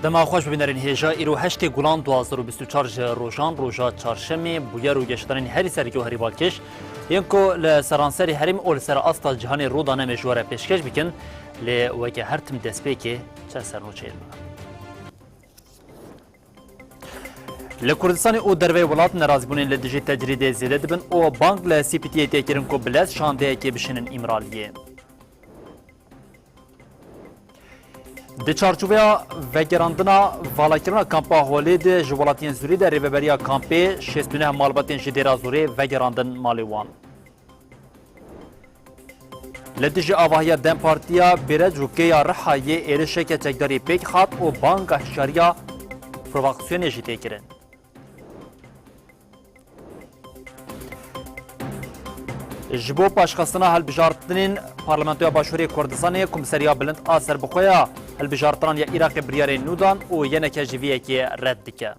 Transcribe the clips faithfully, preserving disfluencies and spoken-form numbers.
Dema xweş bibînerên hêja, îro heştê Gulan du hazar û bîst û çar ji rojan, roja çarşemê, bûyer û geşedanên herî sereke û herî balkêş yên ku li seranserî herêm û li ser asta cîhanê rû dane me ji we re pêşkêş bikin, lê weke her tim destpêkê çend sernûçeyên me. Li Kurdistanê û derveyê welat nerazîbûnên li dijî tecrîdê zêde dibin û bang li C P T'yê tê kirin ku bi lez şandeyekê bişînin Îmraliyê. Di çarçoveya vegerandina valakirina kampa Holê de ji welatiyên Sûrî de rêveberiya kampê şêst û neh malbatên ji Dêra Zorê vegerandin malê wan. Li dijî avahiya DEM Partiya Bêrec û Kêya Rihayê êrişeke çekdarî pêk hat û banga hişyariya provokasyonê jî tê kirin. Ji bo paşxistina hilbijartinên Parlamentoya Başûrê Kurdistanê, Komiseriya Bilind a Serbixwe ya Hilbijartinan ya Iraqê biryarê nû dan û yeneke ji vê yekê red dike.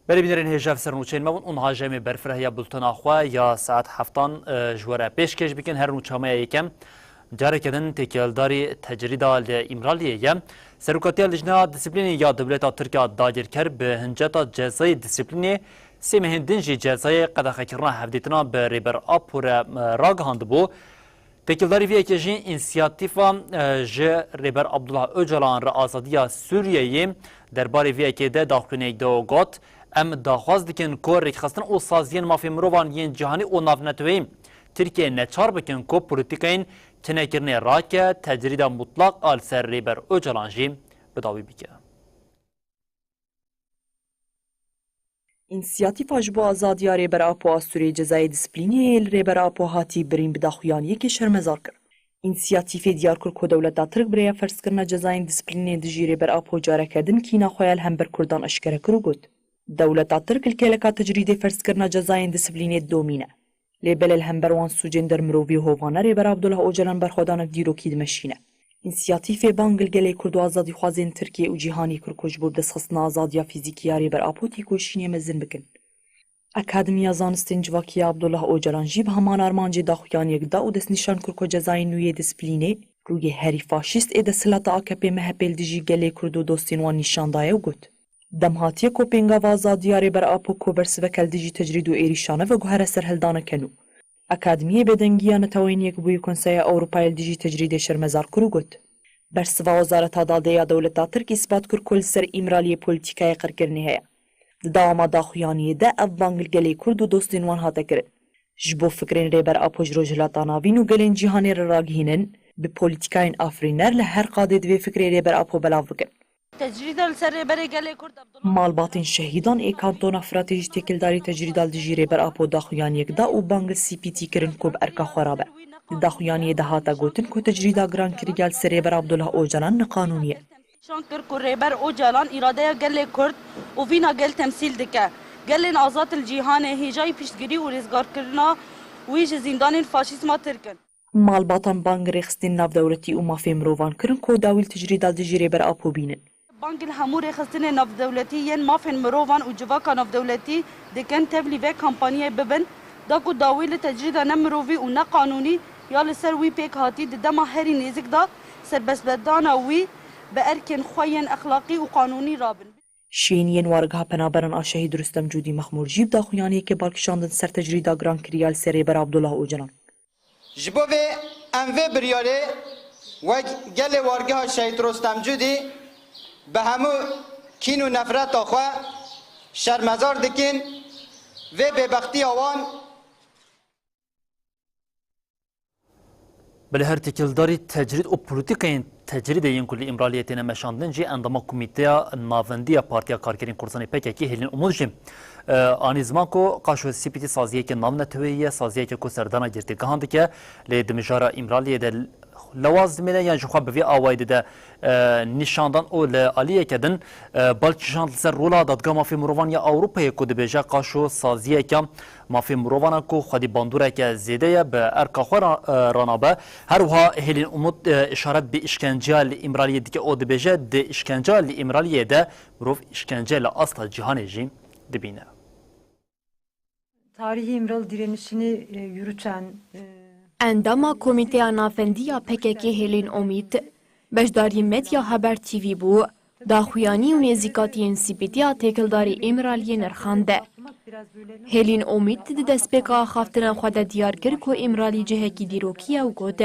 Belê bînerên hêja, ev sernûçeyên me bûn û niha jî em ê berfirehîya bultena xwe ya saet heftan, e, ji we re pêşkêş bikin. Her nûça me ya yekem careke din têkildarî tecrîda li Îmraliyê ye. Serokatiya Lijneya Disiplînê ya Dewleta Tirk ya dagirker bi hinceta cezayê disiplînê sê mehên din jî cezayê qedexekirina hevdîtina bi Rêber Apo re, e, ragihandibû. Têkildarî vê yekê jî însiyatîfa, e, ji Rêber Abdullah Ocalan re Azadiya Sûriyeyê derbarê vê yekê de daxuyaniyek da û got, Em daxwaz dikin ku rêkxistin û saziyên mafê mirovan yên cîhanî û navneteweyî Tirkiye neçar bikin ku polîtîkayên çênekirinê rake, tecrîda mutlaq a li ser Rêber Ocalan jî bi dawî bike. Însiyatîfa ji bo azadiya Rêber Apo a Sûrê cezayê disiplînê yê li Rêber Apo hatî birîn bi daxuyaniyekê şermezar kir. Însiyatîfê diyar kir ku dewleta Tirk bi rêya ferzkirina cezayên disiplînê dijî Rêber Apo careke din kîna xwe ya li hember Kurdan eşkere kir û got, Dewleta Tirk li kêleka tecrîdê ferzkirina cezayên disiplînê didomîne. Lê belê li hember wan sûcên dermirovî û hovane Rêber Abdullah Ocalan berxwedan ev dîrokî dimeşîne. Însiyatîfê bang li gelê Kurd û azadîxwazên Tirkiyê û cîhanî kir ku ji bo bidestxistina azadiya fîzîkî ya Rêber Apo têkoşînê mezin bikin. Akademiya Zanistên Civakî ya Abdullah Ocalan jî bi heman armancê daxuyaniyek da û destnîşan kir ku cezayên nû yê disiplînê rûyê herî faşîst ê desthilata A K P M H P li dijî gelê Kurd û dostên wan nîşan daye û got, Dem hatiye ku pêngava azadiya Rêber Apo ku bersiveke li dijî tecrîd û êrîşan e veguhere serhildaneke nû. Akademiyê Bêdengiya Neteweyên Yekbûyî Konseya Ewropayê li dijî tecrîdê şermezar kir û got, Bersiva Wezareta Dadê ya dewleta Tirk îsbat kir ku li ser Îmraliyê polîtîkayê qirkirinê heye. Di dewama daxuyaniyê de ev bang li gelê Kurd û dostên wan hate kirin. Ji bo fikrên Rêber Apo ji Rojhilata Navîn û gelên cîhanê re ragihînin, bi polîtîkayên afirîner li her qadê divê fikrê Rêber Apo belav bikin. Tecrîda li ser Rêberê Gelê Kurd Abdullah Malbatên şehîdan ê Kantona Firatê jî têkildarî tecrîda li dijî Rêber Apo daxuyaniyek da û bang li C P T kirin ku bi erka xwe rabe. Di daxuyaniyê de hate gotin ku tecrîda girankirî ya li ser Rêber Abdullah Ocalan neqanûnî ye. Nîşan kir ku Rêber Ocalan îradeya gelê Kurd û vîna gel temsîl dike. Gelên azad li cîhanê hêjayî piştgirî û rêzgarkirina wî ji zîndanên faşîzma Tirk in. Malbatan bang rêxistinên navdewletî û mafê mirovan kirin ku dawî li tecrîda dijî Rêber Apo bînin. Bang li hemû rêxistinên navdewletî yên mafên mirovan û civaka navdewletî dikin tevlî vê kampanyayê bibin, da ku dawî li tecrîda nemirovî û neqanûnî ya li ser wî pêk hatî di dema herî nêzik de serbestberdana wî bi erkên xwe yên exlaqî û qanûnî rabin. Şêniyên Waregeha Penaberan a Şehîd Rustem Cûdî Mexmûr jî bi daxuyaniyekê bal kişandin ser tecrîda girankirî ya li ser Rêber Abdullah Ocalan. Ji bo vê em vê biryarê wek gelê Waregeha Şehîd Rustem Cûdî bi hemû kîn û nefreta xwe şermezar dikin, vê bêbextiya wan. Belê her têkildarî tecrîd û polîtîkayên tecrîdê yên ku li Îmraliyê têne meşandin jî endama Komîteya Navendî ya Partiya Karkerên Kurdistanê P K K Hêlîn Umut jî, e, anî ziman ku qaşo C P T saziyeke navneteweyî ye, saziyeke ku serdana girtîgehan dike, lê di mijara Îmraliyê de lewaz dimêne yan jixwe bi vî awayî dide, e, nîşandan û li aliyeke din, e, balkişand li ser rola Dadgeha Mafê Mirovan ya Ewropayê ku dibêje qaşo saziyeke mafê mirovana ku xwedî bandoreke zêde ye bi erka xwe ra-, e, ranabe. Her wiha Hêlîn Umut, e, îşaret bi îşkenceya li Îmraliyê dike û dibêje, di îşkenceya li Îmraliyê de mirov îşkence li asta cîhanê jî dibîne. Tarihi İmralı direnişini, e, yürüten, e, Endama Komîteya Navendî ya P K K Hêlîn Omît, Beşdarî Medya Haber T V bû. Daxuyanî û nêzîkatiyên C P T ya têkildarî Îmraliyê nirxande. Hêlîn Omîd di destpêka axaftina xwe de diyar kir ku Îmralî cihekî dîrokî ye û got,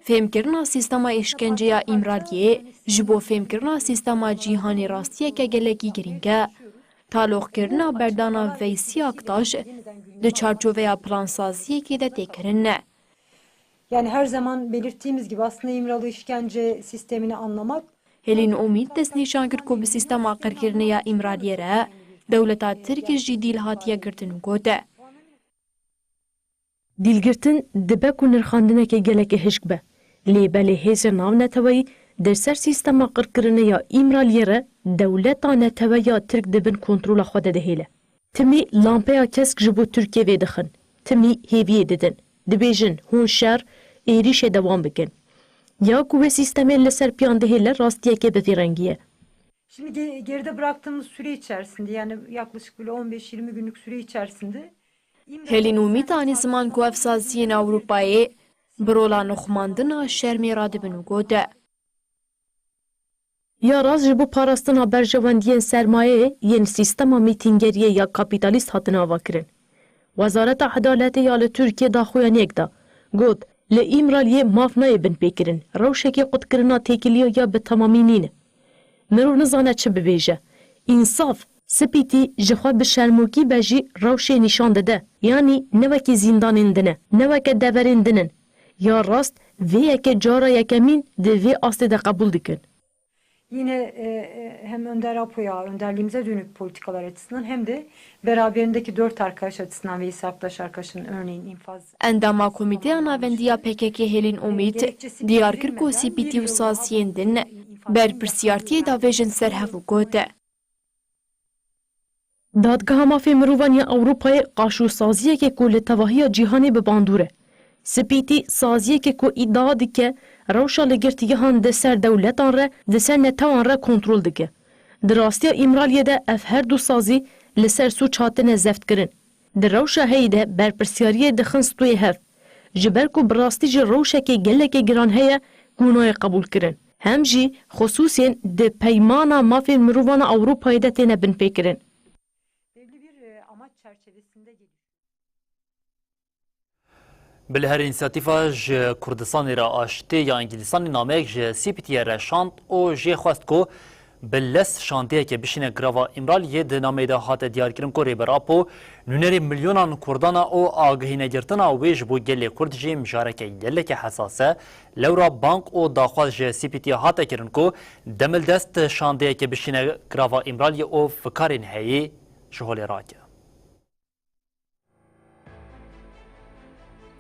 fêmkirina sîstema îşkenceya Îmraliyê ji bo fêmkirina sîstema cîhanê rastiyeke gelekî girîng e. Taloqkirina berdana Veysi Aktaş di çarçoveya plansaziyekê de tê kirin. Yani her zaman belirttiğimiz gibi aslında İmralı işkence sistemini anlamak Hêlîn Omîd destnîşan kir ku bi sîstema qirkirinê ya Îmraliyê re dewleta Tirk jî dîl hatiye girtin û got, dîlgirtin dibe ku nirxandineke gelekî hişk be. Lê belê hêzên navneteweyî di ser sîstema qirkirinê ya Îmraliyê re dewleta neteweya Tirk di bin kontrola xwe de dihêle. Timî lampeya kesk ji bo Tirkiyê vêdixin, timî hêviyê didin. Dibêjin, hûn şer, êrîşê dewam bikin. Ya ku wê sîstemê li ser piyan dihêle rastiyeke bi vî rengî ye. Şimdi ge- geride bıraktığımız süre içerisinde, yani yaklaşık böyle on beş yirmi günlük süre içerisinde Hêlîn Omîd anî ziman ku ev saziyên Ewropayê bi rola nixumandina şermê radibin û got, ya rast ji bo parastina berjewendiyên sermayeyê yên sîstema mîtîngeriyê ya kapîtalîst hatine avakirin. Wezareta Edaletê ya li Tirkiyê daxuyaniyek da, got, li Îmraliyê maf nayê binpêkirin, rewşekê qutkirina têkiliya ya bi temamî nîne. Mirov nizane çi bibêje. Însaf, spîtî ji xwe bi şermokî be jî rewşê nîşan dide. Yanî ne wekî zîndanên din e, ne weke deverên din in. Ya rast, vê yeke cara yekemîn di vê astê de qebûl dikin. Yine e, e, hem Önder Apo'ya, önderliğimize dönük politikalar açısından hem de beraberindeki dört arkadaş açısından ve İsa Aktaş arkadaşın örneğin infaz Endama Komîteya Navendî ya P K K Hêlîn Omîd diyar kir ku C P T û saziyên din berpirsiyartiyê davêjin ser hev û got, Dadgeha Mafê Mirovan ya Ewropayê qaşosaziyeke ku li tevahiya cîhanê bi bandor e. Spîtî saziyeke ku îdia dike rewşa li girtigehan di ser dewletan re, di ser netewan re kontrol dike. Di rastiya Îmraliyê de ev her du sazî li ser sûc hatine zeftkirin. Di rewşa heyî de berpirsiyariyê dixin stûyê hev. Ji ber ku bi rastî jî rewşekê gelekê giran heye ku nayê qebûlkirin. Hem jî xisûsên di Peymana Mafên Mirovan a Ewropayê de têne binpêkirin. Belli bir e, amaç çerçevesinde gelişiyor. Bi li her însiyatîfa ji Kurdistanê re aştî ya Îngilîstanê nameyek ji C P T'yê re şand û jê xwest ku bi lez şandeyeke bişîne girava Îmraliyê. Di nameyê de hate diyarkirin ku Rêber Apo nûnerê milyonan Kurdan e û agahînegirtina wê ji bo gelê Kurd jî mijareke gelekî hesas e. Lewra bang û daxwaz ji C P T'yê hate kirin ku demildest şandeyeke bişîne girava Îmraliyê û fikarên heyî ji holê rake.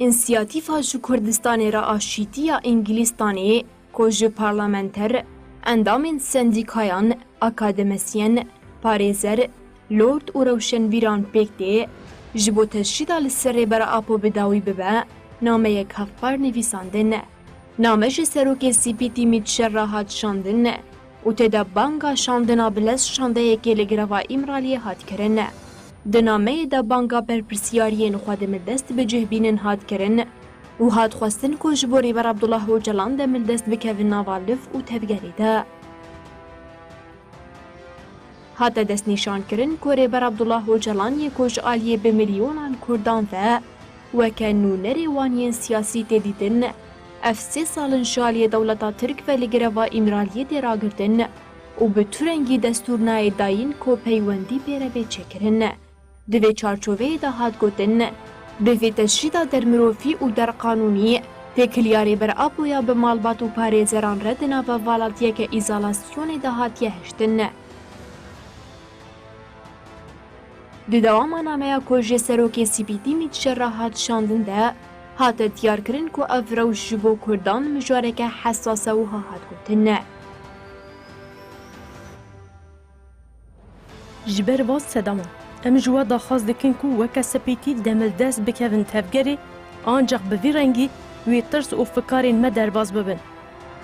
Însiyatîfa ji Kurdistanê re aşîtî ya Îngilîstanê, ku ji parlamenter, endamên sendîkayan, akademisyen, parêzer, lord û rewşenbîran pêk tê, ji bo tecrîda li ser Rêber Apo bi dawî bibe, nameyek hevpar nivîsandin. Name ji serokê C P T Mît Şer re hat şandin û tê de banga şandina bi lez şandeyekê li girava Îmraliyê hat kirin. Di nameyê de banga berpirsiyariyên xwe demildest bi cih bînin hat kirin û hat xwestin ku ji bo Rêber Abdullah Ocalan demildest bikevin nava liv û tevgerê de. Hate destnîşankirin ku Rêber Abdullah Ocalan yê ku ji aliyê bi milyonan Kurdan ve weke nûnerê wan yên siyasî tê dîtin, ev sê sal in ji aliyê dewleta Tirk ve li gireva Îmraliyê tê ragirtin û bi tu rengî destûr nayê dayîn ku peywendî pê re bê çêkirin. Di vê çarçoveyê de hat gotin, bi vê tecrîda dermirovî û derqanûnî, têkiliya Rêber Apoya bi malbat û parêzeran re di nava valatiyeke îzolasyonê de hatiye hiştin. Di dewama nameya ku ji serokê C P T Mît Şer re hat şandin de, hate diyarkirin ku ev rewş ji bo Kurdan mijareke hesas e wiha hat gotin. Ji ber van sedema, em ji we daxwaz dikin ku weke spîtî demildest bikevin tevgerê, ancax bi vî rengî wê tirs û fikarên me derbas bibin.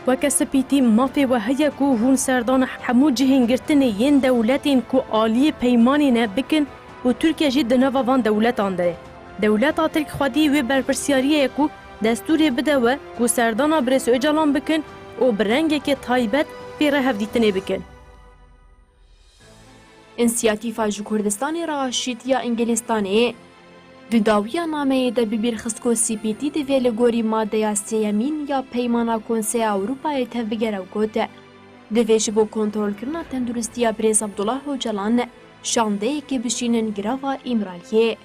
Weke spîtî mafê we heye ku hûn serdana hemû cihên girtinê yên dewletên ku aliyê peymanê ne bikin û Tirkiye jî di nava van dewletan de ye. Dewleta Tirk xwedî wê berpirsiyariyê ye ku destûrê bide we ku serdana Birêz Ocalan bikin û bi rengekê taybet pê re hevdîtinê bikin. Însiyatîfa ji Kurdistanê re Şîtiya Îngilîstanê di dawiya nameyê de bi bîr xist ku C P T divê li gorî madeya sêyemîn ya Peymana Konseya Ewropayê tevbigere û got, divê ji bo kontrolkirina tenduristiya birêz Abdullah Ocalan şandeyekê bişînin girava Îmraliyê.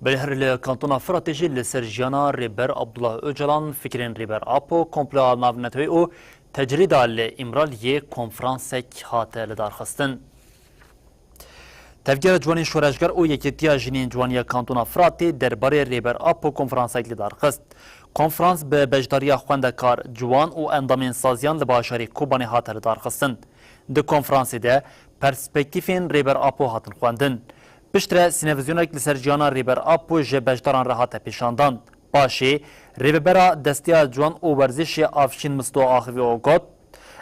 Belê her li Kantona Firatê jî li ser jiyana Rêber Abdullah Ocalan, fikrên Rêber Apo, komploya navneteweyî û tecrîda li Îmraliyê konferansek hate lidarxistin. Tevgera Ciwanên Şoreşger û Yekîtiya Jinên Ciwaniya Kantona Firatê derbarê Rêber Apo konferansek lidarxist. Konferans bi beşdariya xwendekar, ciwan û endamên saziyan li bajarê Kobanê hate lidarxistin. Di konferansê de perspektîfên Rêber Apo hatin xwendin. Piştre sînevizyonek li ser jiyana Rêber Apo ji beşdaran re hate pêşandan. Paşê Rêvebera Desteya Ciwan û Werzişê Avşîn Misto axivî û got,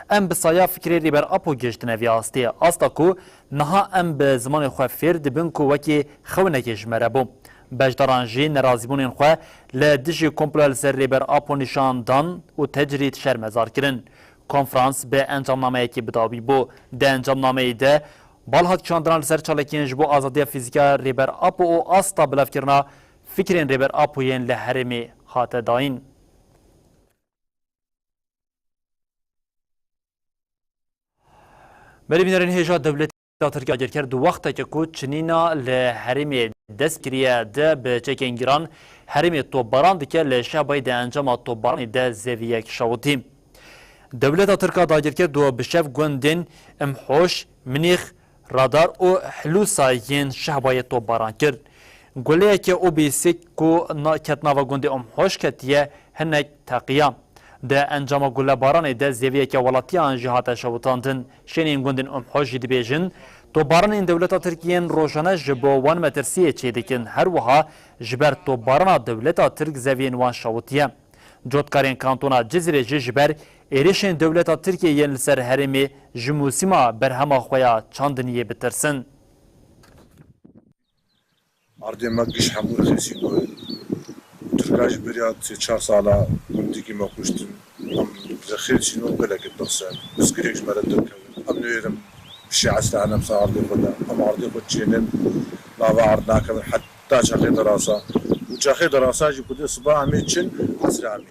Em bi saya fikrê Rêber Apo gihiştine vê astê, asta ku niha em bi zimanê xwe fêr dibin ku wekî xewinekê ji me re bû. Beşdaran jî nerazîbûnên xwe li dijî komploya li ser Rêber Apo nîşan dan û tecrîd şermezar kirin. Konferans bi encamnameyekê bi dawî bû. Di encamnameyê de bal hat kişandina li ser çalakiyên ji bo azadiya fîzîk a Rêber Apo û asta bilavkirina fikrên Rêber Apo yên li herêmê hate dayîn. Berê bînerên hêja dewleta Tirk agirker di wexteke ku çinîna li herêmê dest kiriye de bi çekên giran herêmê topbaran dike, li Şehbayê di encama topbaranê de zeviyek şewitî. Dewleta Tirk a dagirker du bi şev gundên Imhoş, Minîx, Radar û Hilûsa yên Şehbayê topbaran kir. Guleyeke O B S ku na-, ket nava gundê Umhoş ketiye, hinek teqiya. Di encama gulebaranê de zêviyeke welatiyan jî hate şewitandin. Şênên gundên Umhoş jî dibêjin, topbaranên dewleta Tirk yên rojane ji bo wan metirsiyê çêdikin. Her wiha ji ber topbarana dewleta Tirk zeviyên wan şewitiye. Cotkarên kantona Cizîrê jî ji ber êrişên dewleta Tirkiyê yên li ser herêmê ji mûsîma berhema xwe ya çandiniyê bitirsin. Ardê me giş hemû rexîsî bû. Tirka ji beriya sê çar sala gundikî me kuştin. Em rexîsîn û gelekî dirse. Pirsgirêk ji me re derkevin. Em nêrin pişê esra hene bi ser ardê xwe de. Em ardê xwe çênin. Nava ard nakevin heta çaxê derasa. Û çaxê derasa jî ku dê siba em ê çin, esra em ê.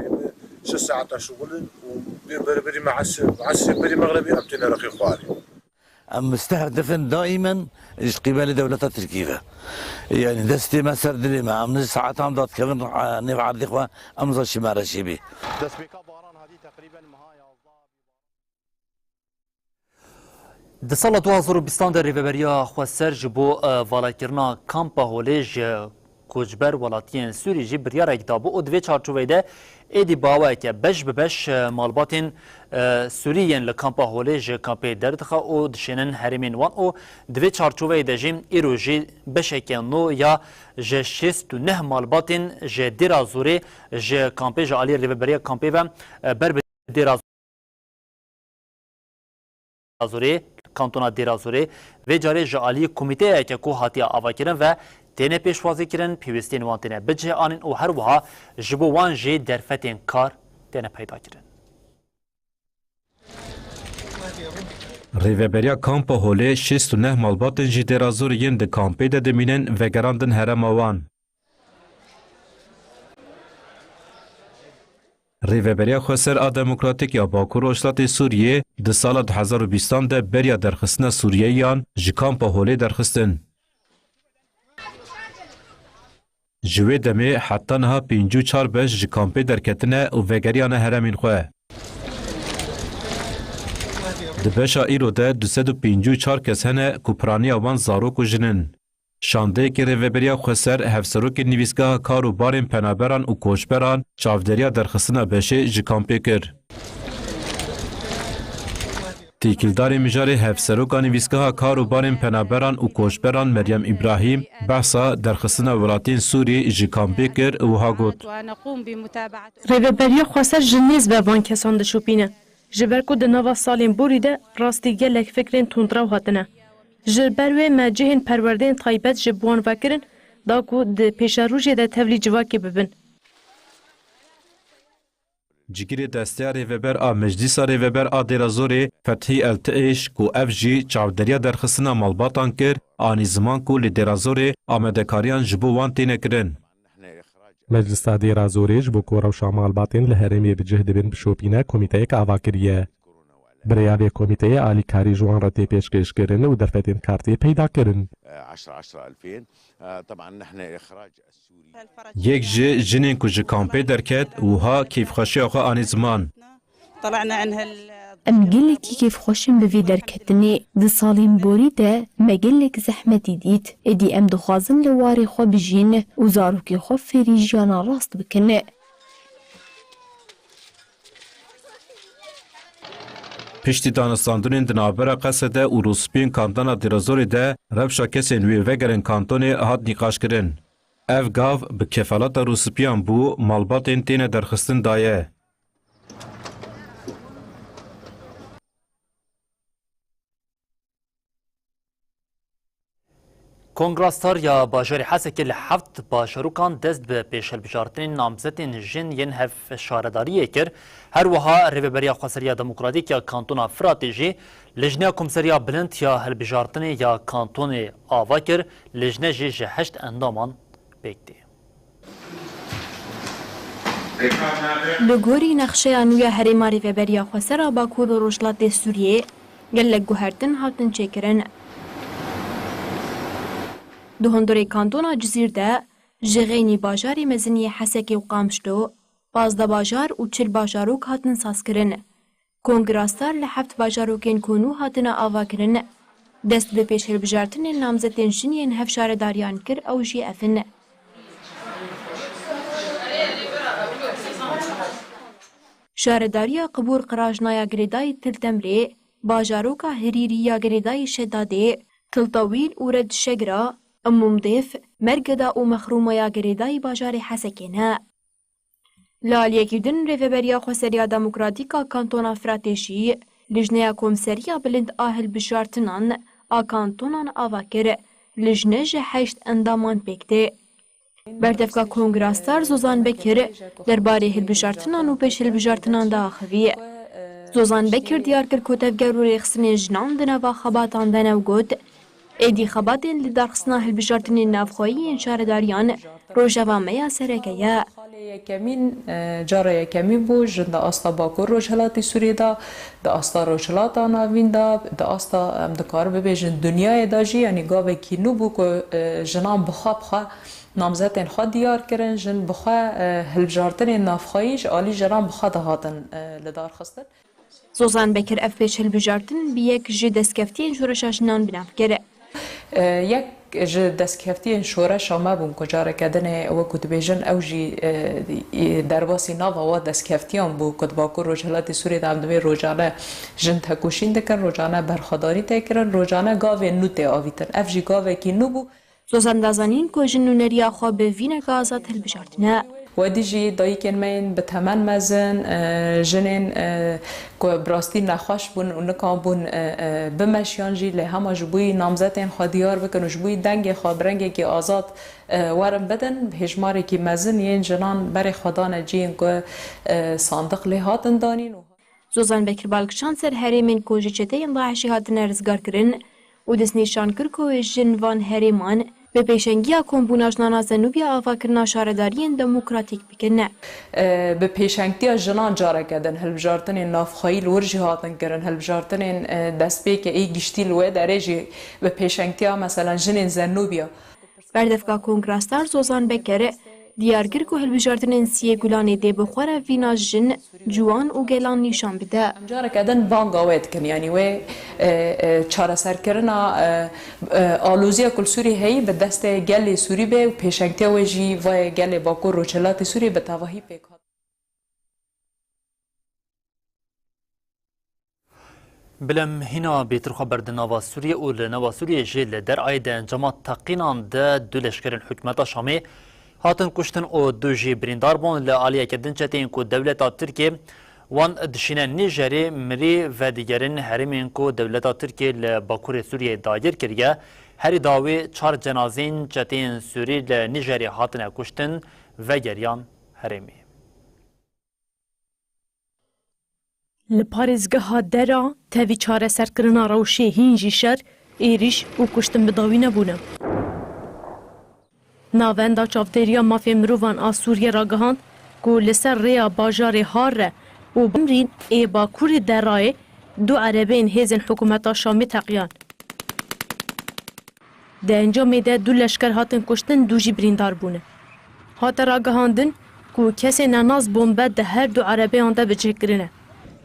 Yanî şeş saeta şixulin û bê berberî me esrê, esrê berî mexrebî em têne rexê xwarê. Em misteherdifin daîmen ji qîbelê dewleta Tirkî ve. Yanî destê me ser dilê me. Em nî saetan datixivin, e, nêv erdê xwe, em za şî me re şî bî. Destpêka baran hatî teqrîben meha yazdeh. Di sala du hazar û bîstan de Rêveberiya Xweser ji bo, e, valakirina Kampa Holê ji koçber welatiyên Sûrî jî biryarek dabû û di vê çarçoveyê de êdî bi awayeke beş bi beş, e, malbatên, e, Sûrî yên li Kampa Holê ji kampê derdixe û dişênin herêmên wan û di vê çarçoveyê de jî îro jî beşeke nû ya ji şêst û neh malbatên ji Dêra Zorê ji kampê ji alî rêveberiya kampê ve, e, ber bi Dêra Zorê, kantona Dêra Zorê, vê carê ji alî komîteyeke ku hatiye avakirin ve têne pêşwazîkirin, pêwîstiyên wan têne bicihê anîn û her wiha ji bo wan jî derfetên kar têne peyda kirin. Rêveberiya Kampa Holê şêst û neh malbatên ji Dêra Zorê yên di kampê de dimînin vegerandin herêma wan. Rêveberiya Xweser a Demokratîk ya Bakur Rojhilatê Sûriyê di sala du hezar û bîstan de beriya derxistina Sûriyeyiyan ji Kampa Holê derxistin. Ji wê demê heta niha pêncî û çar beş ji kampê derketine û vegeriyane herêmên xwe. Di beşa îro de du sed û pêncî û çar kes hene ku piraniya wan zarok û jin in. Şandeyekî Rêveberiya Xweser, Hevserokê Nivîsgeha Kar û Barên Penaberan û Koçberan çavdêriya derxistina beşê ji kampê kir. Têkildarê mijarê Hevseroka Nivîsgeha Kar û Barên Penaberan û Koçberan Meryem Îbrahîm behsa derxistina welatiyên Sûrî ji kampê kir û wiha got, Rêveberiya Xweser ji nêz ve van kesan dişopîne. Ji ber ku di nava salên borî de rastî gelek fikrên tundrew hatine. Ji ber wê me cihên perwerdeyên taybet ji bo wan vekirin da ku di pêşerojê de tevlî civakê bibin. Cigirê desteya rêveber a Meclîsa Rêveber a Dêrazorê Fethî Eltiêş, ku ev jî çavderiya derxistina malbatan kir, anî ziman ku li Dêrazorê amadekariyan ji bo wan têne kirin. Meclisa Dêrazorê ji bo ku rewşa malbatên li herêmê bi cih dibin bişopîne, komîteyek ava kiriye. Bi rêya vê komîteyê alîkarî ji wan re tê pêşkêşkirin û derfetên kar tê peyda kirin. Yek ji jinên ku ji kampê derket, wiha kêfxweşiya xwe anî ziman. Em gelekî kêfxweş in bi vê derketinê. Di salên borî de me gelek zehmetî dît. Êdî em dixwazin li warê xwe bijîn û zarokê xwe fêrî jiyana rast bikin. Piştî danûstandinên di navbera Qesede û Rûspiyên kantona Dêrazorê de rewşa kesên wê vegerin kantonê hat nîqaşkirin. Ev gav bi kefaleta Rûspiyan bû, malbatên têne derxistin daye. Kongra Star ya bajarê Hesekê li heft bajarokan dest bi pêşhilbijartinên namzetên jin yên hevşaredariyê kir. Her wiha Rêveberiya Xweseriya Demokratîk ya Kantona Firatê jî Lijneya Komseriya Bilind ya Hilbijartinê ya Kantonê ava kir, lijne jî ji heşt endaman pêk tê. Li gorî nexşeya nû ya herêma Rêveberiya Xweser a Bakur û Rojhilatê Sûriyê, gelek guhertin hatin çêkirin. Di hundirê kantona Cizîr de, ji xeynî bajarê mezin yê Hesekê û Qamişlo, pazdeh bajar û çil bajarok hatin sazkirin. Kongra Star li heft bajarokên ku nû hatine avakirin, dest bi pêşhilbijartinên namzetên jin yên hevşaredariyan kir, ew jî ev in. Şaredariya Qibûr Qirajna ya girêdayî Til Temrê, bajaroka Hirîrî ya girêdayî Şedadê, Til Tewîl û Red Şegra, Imûmdêf, Mergeda û Mexrûma ya girêdayî bajarê Hesekê ne. Li aliyekî din Rêveberiya Xweseriya Demokratîk a Kantona Firatê jî Lijneya Komseriya Bilind a Hilbijartinan a Kantonan ava kir. Lijne ji heşt endaman pêk tê. Berdevka Kongra Star Zozan Bekir derbarê hilbijartinan û pêşhilbijartinan diaxivî. Zozan Bekir diyar kir ku tevger û rêxistinên jinan di nava xebatan de ne û got, Êdî xebatên li darxistina hilbijartinên navxweyî yên şaredariyan rojeva me ya sereke ye. Xalê yekemîn, e, cara yekemîn bû, jin di asta Bakur Rojhilatê Sûriyê de, di asta Rojhilata Navîn de, di asta, em dikarin bibêjin, dinyayê de jî, yanî gavekî nû bû ku, e, jinan bi xwe bi xwe namzetên xwe diyar kirin, jin bi xwe, e, hilbijartinên navxweyî ji alî jinan bi xwe dihatin, e, li dar xistin. Zozan Bekir ev pêşhilbijartin bi yek ji destkeftiyên şoreşa jinan bi nav kir. E, yek ji destkeftiyên şoreşa me bûn ku careke din ê, wekî dibêjin, ew jî, e, derbasî nava wa destkeftiyan bû ku di Bakur Rojhilatê Sûriyê de em dibê rojane jin tekoşîn dikin, rojane berxwedanî tê kirin, rojane gavên nû tê avîtin. Ev jî gavekî nû bû. Zozan da zanîn ku jin nûneriya xwe bi vîneke azad hilbijartine. Wedî jî dayikên me yên bi temen mezin, e, jinên, e, ku bi rastî nexweş bûn û nikanbûn, e, e, bimeşiyan jî, lê hema ji bo yî namzetên xwe diyar bikin û ji bo yî dengê xwe bi rengekî azad, e, werin bidin, hêjmarekî mezin yên jinan berê xwe dane cihên ku, e, sandiq lê hatin danîn û Zozan Bekir bal kişand ser herêmên ku ji çeteyên DAIŞê hatine rizgarkirin û destnîşan kir ku jin van herêman bi pêşengiya kombûna jinana Zenûbiya avakirina şaredariyên demokratîk bikin. E, bi pêşengtiya jinan careke din hilbijartinên navxweyî li wir jî hatin kirin, hilbijartinên, e, destpêkê ê giştî li wê derê jî bi pêşengtiya, meselen, jinên Zenûbiya. Berdevka Kongra Star Zozan Bekir diyar kir ku hilbijartinên siyê Gulanê dê bi xwe re vîna jin, ciwan û gelan nîşan bide. Em careke din banga wê dikin, yanî wê, e, e, çareserkirina, e, e, aloziya ku li Sûriyê heyî bi destê gelê Sûrî be û pêşengtiya wê jî vayê gelê Bakur Rojhilatê Sûriyê bi tevahî pêk hat. Bilem hîna bêtir xwe berde nava Sûriyê û li nava Sûriyê jî li derayê di encama teqînan de du leşkerên hikûmeta Şamê hatin kuştin û du jî birîndar bûn. Li aliyeke din çeteyên ku dewleta Tirkiyê Wan dişîne Nîjerê mirî vedigerin herêmên ku dewleta Tirkiyê li Bakurê Sûriyeyê dagir kiriye. Herî dawî çar cenazeyên çeteyên Sûrî li Nîjerê hatine kuştin, vegeriyan herêmê. Li parêzgeha Dera tevî çareserkirina rewşê hîn jî şer, êrîş û kuştin bi dawî nebûne. Navenda Çavdêriya Mafê Mirovan a Sûriyê ragihand ku li ser rêya bajarê Harre û Bimrîn ê bakurê Derayê du erebeyên hêzên hikûmeta Şamê teqiyan. Di encamê de du leşker hatin kuştin, du jî birîndar bûne. Hate ragihandin ku kesên nenas bombe di her du erebeyan de bicih kirine.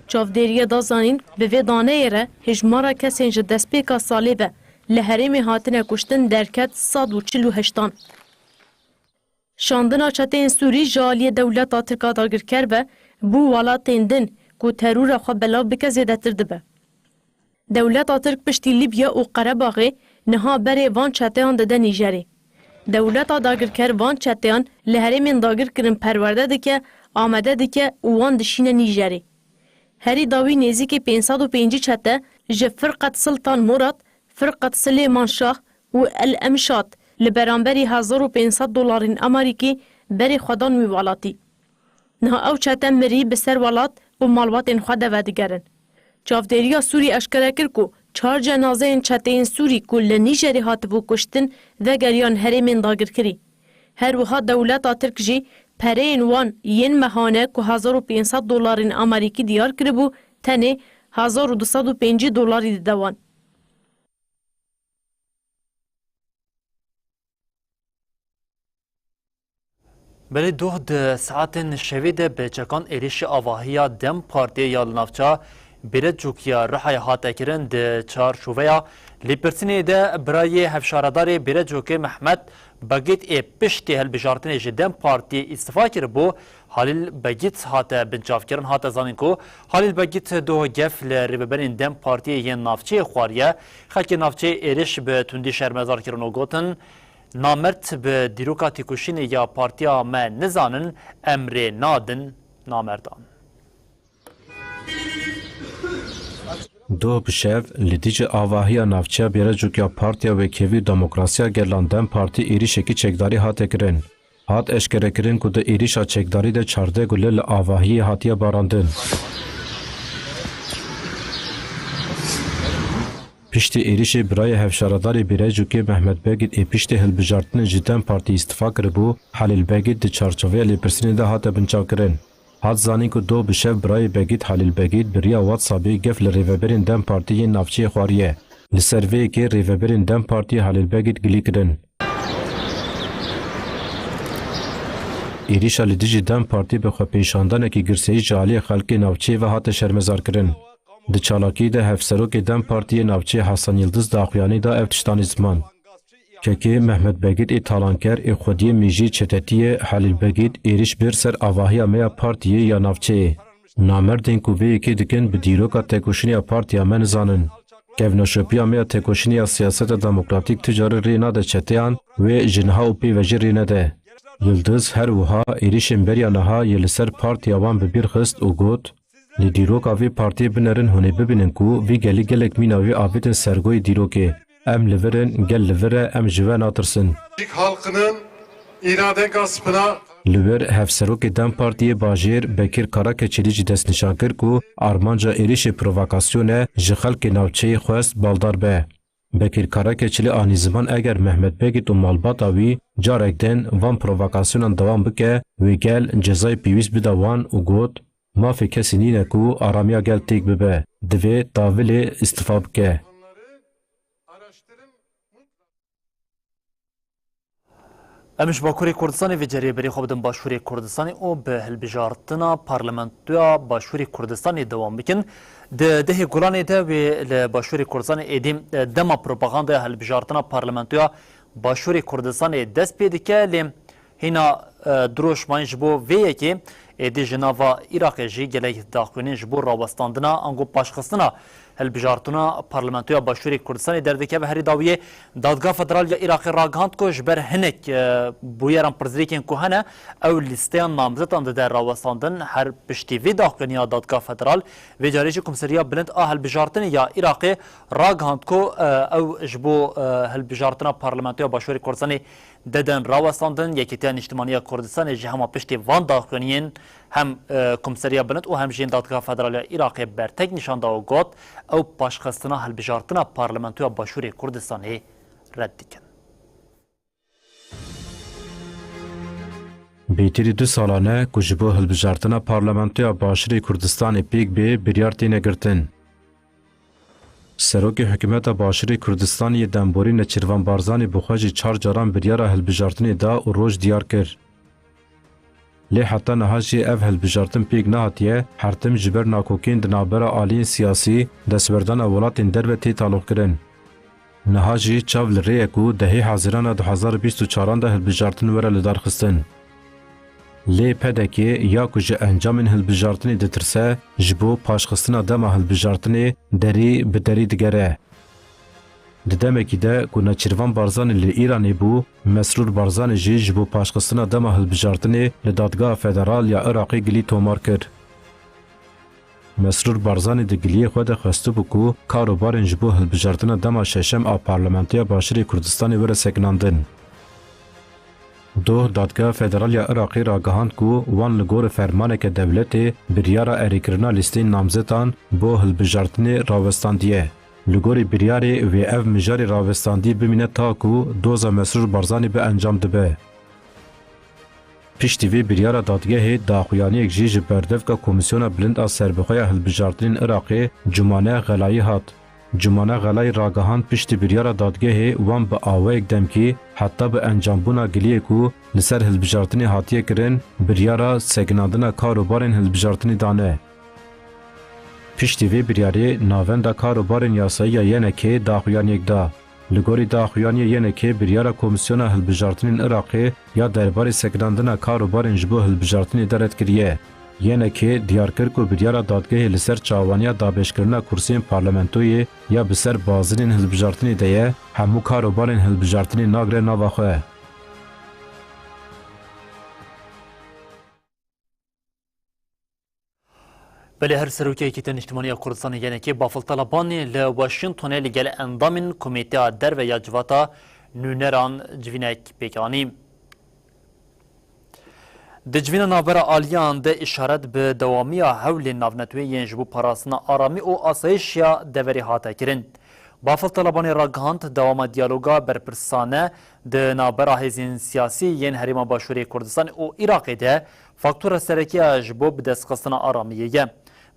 Çavdêriyê da zanîn, bi vê daneyê re hêjmara kesên ji destpêka salê ve li herêmê hatine kuştin derket sed û çil û heştan. Şandina çeteyên Sûrî ji aliyê dewleta Tirk a dagirker ve bû welatên din ku terora xwe belav bike zêdetir dibe. Dewleta Tirk piştî Libya û Qerebaxê niha berê van çeteyan dide Nîjerê. Dewleta dagirker van çeteyan li herêmên dagirkirin perwerde dike, amade dike û wan dişîne Nîjerê. Herî dawî nêzîkî pênc sed û pêncî çete ji Firqet Siltan Murad, Firqet Silêman Şah û El Emşad li beramberî hezar û pênc sed dolarên Amerîkî berê xwe dan wî welatî. Niha ew çete mirî bi ser welat û malbatên xwe de vedigerin. Çavdêriya Sûrî eşkere kir ku çar cenazeyên çeteyên Sûrî ku li Nîjerê hatibû kuştin, vegeriyan herêmên dagirkirî. Her wiha dewleta Tirk jî pereyên wan yên mehane ku hezar û pênc sed dolarên Amerîkî diyar kiribû, tenê hezar û du sed û pêncî dolarî dide wan. Belê doh di saetên şevê de bi çekan êrişî avahiya DEM Partiyê ya li navça Bêrecûk ya Rihayê hate kirin. Di çarçoveya lêpirsînê de birayê hevşaredarê Bêrecûkê Mehmet Begît ê piştî hilbijartinê ji DEM Partiyê îstifa kiribû, Halil Begît hate binçavkirin. Hate zanîn ku Halil Begît doh gef li rêveberên DEM Partiyê yên navçeyê xwariye. Xelkê navçeyê êriş bi tundî şermezar kirin û gotin, Namert bi dîroka têkoşînê ya partiya me nizanin, em rê nadin namerdan. Doh bi şev li dijî avahiya navçeya Bêrecûk ya Partiya Wekhevî û Demokrasiya Gelan DEM Partî êrişekî çekdarî hate kirin. Hat eşkerekirin ku di êrişa çekdarî de çardeh gule li avahiyê hatiye barandin. Piştî êrişê birayê hevşaredarê Bêrecûkê Mehmet Begît ê piştê hilbijartinê ji DEM Partî îstifa kiribû, Halil Begît di çarçoveya lêpirsînê de hate binçavkirin. Hat zanîn ku doh bi şev birayê Begît Halil Begît bi riya WhatsAppê gef li rêveberên DEM Partî yên navçeyê xwariye. Li ser vê yekê rêveberên DEM Partî Halil Begît gilî kirin. Êrîşa li dijî DEM Partî bi xwepêşandanekî girseyî ji aliyê xelkê navçeyê ve hate şermezarkirin. Di çalakiyê de hevserokê DEM Partiyê navçeyê Hasan Yildiz daxuyanî da ev tiştanî ziman. Kekê Mehmet Begît ê talanker ê xwediyê mêjiyê çetetiyê Halil Begît êrîş bêr ser avahiya me ya partiyê ya navçeyê. Namerdên ku vê yekê dikin bi dîroka têkoşînê ya partiya me nizanin. Kevneşopiya me ya têkoşînê ya siyaseta demokratîk tu carî rê nade çeteyan wê ji niha û pê ve jî rê nede. Yildiz her wiha êrîşên beriya niha yê li ser partiya wan bi bîr xist û got, Li dîroka vê partiyê binerin hûn ê bibînin ku vî gelî gelek mîna wî avêtin sergoyê dîrokê. Em li vir in, gel li vir e, em ji we natirsin. Halkının iradeka spina. Li wir hevserokê DEM Partiyê bajêr Bekir Karakeçilî jî destnîşan kir ku armanca êrişê provokasyon e, ji xelkê navçeyê xwest baldar be. Bekir Karakeçilî anî ziman eger Mehmet Begît û malbata wî carek din van provokasyonan dewam bike, wê gel cezayê pêwîst bide wan û got, Mafê kesî nîne ku aramiya gel têk bibe, divê tavilê îstifa bike. Em ji Bakurê Kurdistanê vê carê berê xwe bidin Başûrê Kurdistanê û bi hilbijartina Parlamentoya Başûrê Kurdistanê dewam bikin. Di dehê Gulanê de wê li Başûrê Kurdistanê êdî dema propagandaya hilbijartina Parlamentoya Başûrê Kurdistanê dest pê dike, lê hîna, e, dirojmayîn ji bo vê yekê êdî ji nava Iraqê jî gelek daxuyanîn ji bo rawestandina ango paşxistina Hilbijartina Parlamentoya Başûrê Kurdistanê derdikeve herî dawiyê. Dadgeha Federal ya Iraqê ragihand ku ji ber hinek, e, bûyeran pirsgirêkên ku hene, ew lîsteya namzetan dide rawestandin. Her piştî vê daxuyaniya Dadgeha Federal, vê carê jî Komseriya Bilind a Hilbijartinê ya Iraqê ragihand ku, e, ew ji bo, e, hilbijartina Parlamentoya Başûrê Kurdistanê didin rawestandin. Yekîtiya Niştimanî ya Kurdistanê jî hema piştî van daxuyaniyên hem, e, Komseriya Bilind û hem jî Dadgeha Federal ya Iraqê bertek nîşan da û got, ew paşxistina hilbijartina Parlamentoya Başûrê Kurdistanê red dikin. Bêtirî du salan e ku ji bo hilbijartina Parlamentoya Başûrê Kurdistanê pêk bê biryar têne girtin. Serokê Hikûmeta Başûrê Kurdistanê yê demborî Neçîrvan Barzanî bi xwe jî çar caran biryara hilbijartinê da û roj diyar kir. Lê heta niha jî ev hilbijartin pêk nehatiye, her tim ji ber nakokên di navbera aliyên siyasî, destwerdana welatên derve tê taloqkirin. Niha jî çav li rê ye ku dehê Hezirana du hezar û bîst û çaran de hilbijartin were lidarxistin. Lê P D K ya ku ji encamên hilbijartinê ditirse, ji bo paşxistina dema hilbijartinê derî bi derî digere. Di demekî de ku Neçîrvan Barzanî li Îranê bû, Mesrûr Barzanî jî ji bo paşxistina dema hilbijartinê li Dadgeha Federal ya Iraqê gilî tomar kir. Mesrûr Barzanî di giliyê xwe de xwestibû ku kar û barên ji bo hilbijartina dema şeşem a Parlamentoya Başûrê Kurdistanê were sekinandin. Doh Dadgeha Federal ya Iraqê ragihand ku wan li gor fermaneke dewletê biryara erêkirina lîsteyên namzetan bo hilbijartinê rawestandiye. Li gorî biryarê wê ev mijarê rawestandî bimîne ta ku doza Mesrûr Barzanî bi encam dibe. Piştî vê biryara dadgehê daxuyaniyek jî ji berdevka Komîsyona Bilind a Serbixwe ya Hilbijartinên Iraqê Cumane Xelayî hat. Cumane Xelayî ragihand piştî biryara dadgehê wan bi awayek demkî heta bi encambûna giliyê ku li ser hilbijartinê hatiye kirin, biryara sekinandina kar û barên hilbijartinê dane. Piştî vê biryarê Navenda Kar û Barên Yasayî ya Y N K'ê daxuyaniyek da. Li gorî daxuyaniyê Y N K'ê biryara Komîsyona Hilbijartinên Iraqê ya derbarê sekinandina kar û barên ji bo hilbijartinê de red kiriye. Y N K diyar kir ku biryara dadgehê li ser çawaniya dabeşkirina kursiyên parlamentoyê ya bi ser bazinên hilbijartinê de ye, hemû kar û barên hilbijartinê nagre nava xwe. Belê her serokê Yekîtiya Niştimanî ya Kurdistanê Y N K Bafil Talebanî li Washingtonê li gel endamên Komîteya Derve ya Civata Nûneran civînek pêk anî. Di civîna navbera aliyan de îşaret bi dewamiya hewlên navneteweyî yên ji bo parastina aramî û asayîşiya deverê hate kirin. Bafil Talebanî ragihand, dewama diyaloga berpirsane di navbera hêzên siyasî yên Herêma Başûrê Kurdistanê û Iraqê de faktora sereke ya ji bo bidestxistina aramiyê ye.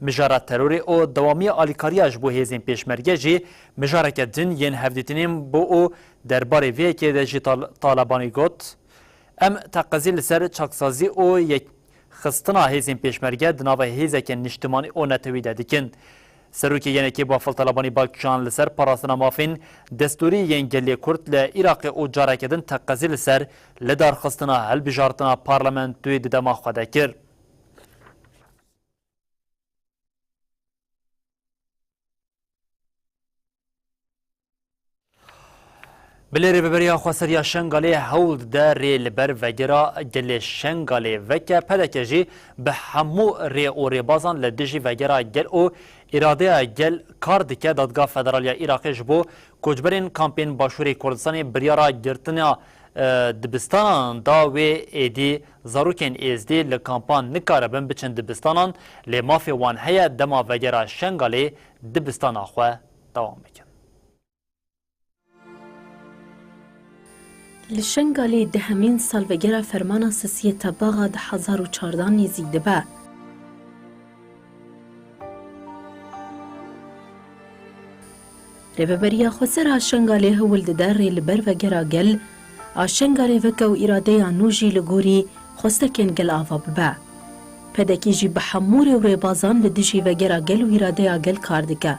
Mijara terorê û dewamiya alîkariya ji bo hêzên pêşmerge jî mijareke din yên hevdîtinên bû û derbarê vê yekê de jî Tal-, Talebanî got, Em teqezî li ser çaksazî û yek-, xistina hêzên pêşmerge di nava hêzeke niştimanî û netewî de dikin. Serokê Y N K'ê Bafil Talebanî bal kişand li ser parastina mafên destûrî yên gelê Kurd li Iraqê û careke din teqezî li ser lidarxistina hilbijartina parlamentoyê di dema xwe de kir. Bilê Rêveberiya Xweser ya Şengalê hewl dide rê li ber vegera gelê Şengalê veke, P D K jî bi hemû rê û rêbazan li dijî vegera gel û îradeya gel kar dike. Dadgeha Federal ya Iraqê ji bo koçberên kampên Başûrê Kurdistanê biryara girtina, e, dibistanan da wê êdî zarokên êzdî li kampan nikaribin biçin dibistanan, lê mafê wan heye dema vegera Şengalê dibistana xwe dewam bikin. Li Şengalê dehemîn salvegera fermana sisiyê Tebaxa du hezar û çardeh nêzîk dibe. Rêveberiya Xweser a Şengalê hewl dide rê li ber vegera gel a Şengalê veke û îradeya nû jî li gorî xwestekên gel ava bibe. P D K jî bi hemû rê û rêbazan li dijî vegera gel û îradeya gel kar dike.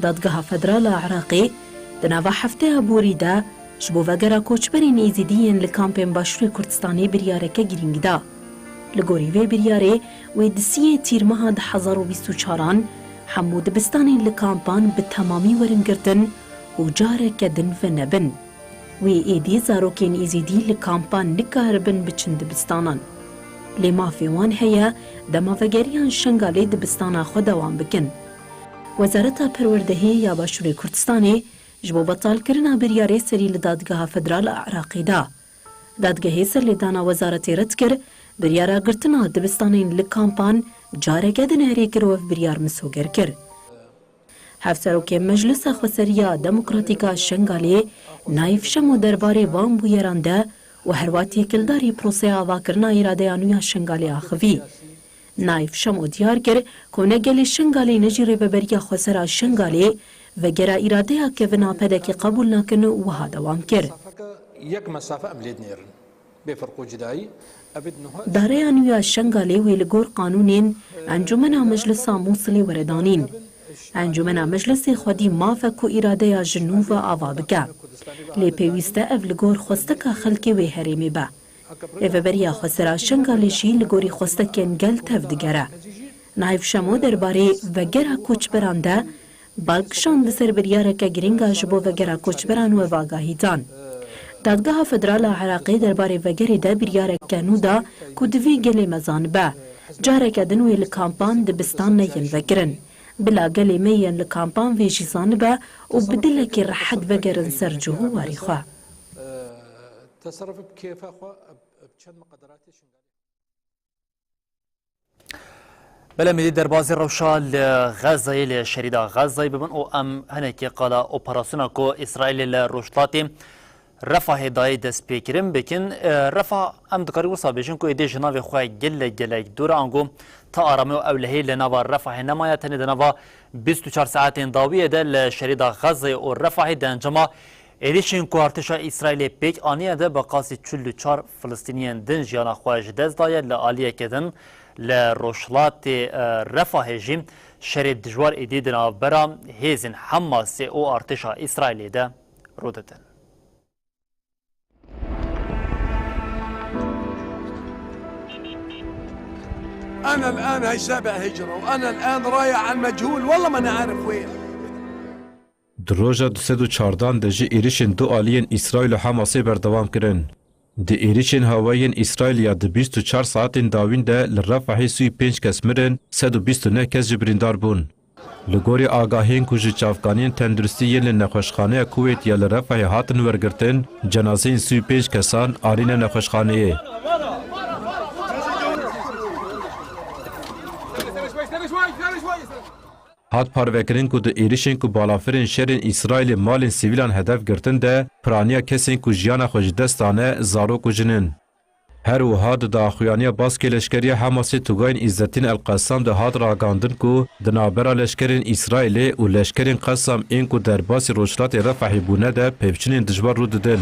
Dadgeha Federal a Iraqê di nava hefteya borî de ji bo vegera koçberên Êzidî yên li kampên Başûrê Kurdistanê biryareke girîng da. Li gorî vê biryarê wê di siyê Tîrmeha du hezar û bîst û çaran Hemû dibistanên li kampan bi temamî werin girtin û careke din venebin. Wê êdî zarokên Êzîdî li kampan nikaribin biçin dibistanan. Lê mafê wan heye dema vegeriyan Şengalê dibistana xwe dewam bikin. Wezareta Perwerdehiyê ya Başûrê Kurdistanê ji bo betalkirina biryarê serî li Dadgeha Federal a Iraqê da. Dadgehê serlêdana wezaretê red kir, biryara girtina dibistanên li kampan careke din herê kir û ev biryar misoger kir. Hevserokê Meclisa Xweseriya Demokratîk a Şengalê Naîf Şemo derbarê van bûyeran de û herwa têkildarî proseya avakirina îradeya nû ya Şengalê axivî. Naîf Şemo diyar kir ku ne gelê Şengalê ne jî Rêveberiya Xweser a Şengalê vegera îradeya kevin a P D K'ê qebûl nakin û wiha dewam kir. Yek mesafe em lê dinêrin. Bê ferq û cudayî, ev ê di niha Dareya nû ya Şengalê wê li gor qanûnên Encûmena Meclisa Mûsilê were danîn. Encûmena Meclisê xwedî maf e ku îradeya ji nû ve ava bike. Lê pêwîst e ev li gor xwesteka xelkê wê herêmê be. Rêveberiya Xwesera Şengalê jî li gorî xwestekên gel tev digere. Naîf Şemo derbarê vegera koçberan de bal kişand li ser biryareke girîng a ji bo vegera koçberan û ev agahî dan. Dadgeha Federal a Iraqê derbarê vegerê de biryareke nû da ku divê gelê me zanibe. Careke din wê li kampan dibistan neyên vekirin. Bila gelê me yên li kampan vê jî zanibe û bi dilekî rehet vegerin ser cih û warî xwe. Teserruf bi kêfa xwe bi çend miqederatê Şingalê. Belê, em êdî derbazî rewşa li Xezeyê, li şerîda Xezeyê bibin û em hinekî qala operasyona ku Îsraîlê li rojhilatê Refahê dayê destpêkirin bikin. E, Refah, em dikarî wisa bêjin ku êdî ji navê xwe gelek, gelek dûr e, ango ta aramî û ewlehî li nava Refahê nemaye, tenê di nava bîst û çar saetên dawiyê de li şerîda Xezeyê û Refahê di encama êrişên ku artêşa Îsraîlê pêk aniye de bi qasî çil û çar Filistîniyên din jiyana xwe ji dest daye. Li aliyeke din li rojhilatê, e, Refahê jî şerê dijwar êdî di navbera hêzên Hamasê û artêşa Îsraîlê de rû didin. أنا الآن هاي سابع هجرة، وأنا الآن رايح عن مجهول، والله ماني عارف وين. Di roja du sed û çardan de jî êrişên du aliyên Îsraîl û Hamasê berdewam kirin. Di êrişên hawayî yên Îsraîlê ya di bîst û çar saetên dawîn de li Refahê sî û pênc kes mirin, sed û bîst û neh kes jî birîndar bûn. Li gorî agahiyên ku ji çavkaniyên tenduristî yên li nexweşxaneya Kuwêt ya li Refahê hatin wergirtin, cenazeyên sî û pênc kesan anîne nexweşxaneyê. Hat parvekirin ku di êrişên ku balafirên şerên Îsraîlê malên sivîlan hedef girtin de piraniya kesên ku jiyana xwe ji dest dane zarok û jin in. Her wiha di daxuyaniya baskê leşkeriya Hamasê Tugayên Îzzetîn El Qessam de hat ragihandin ku di navbera leşkerên Îsraîlê û leşkerên Qessam ên ku derbasî rojhilatê Refahê bûne de pevçûnên dijwar rû didin.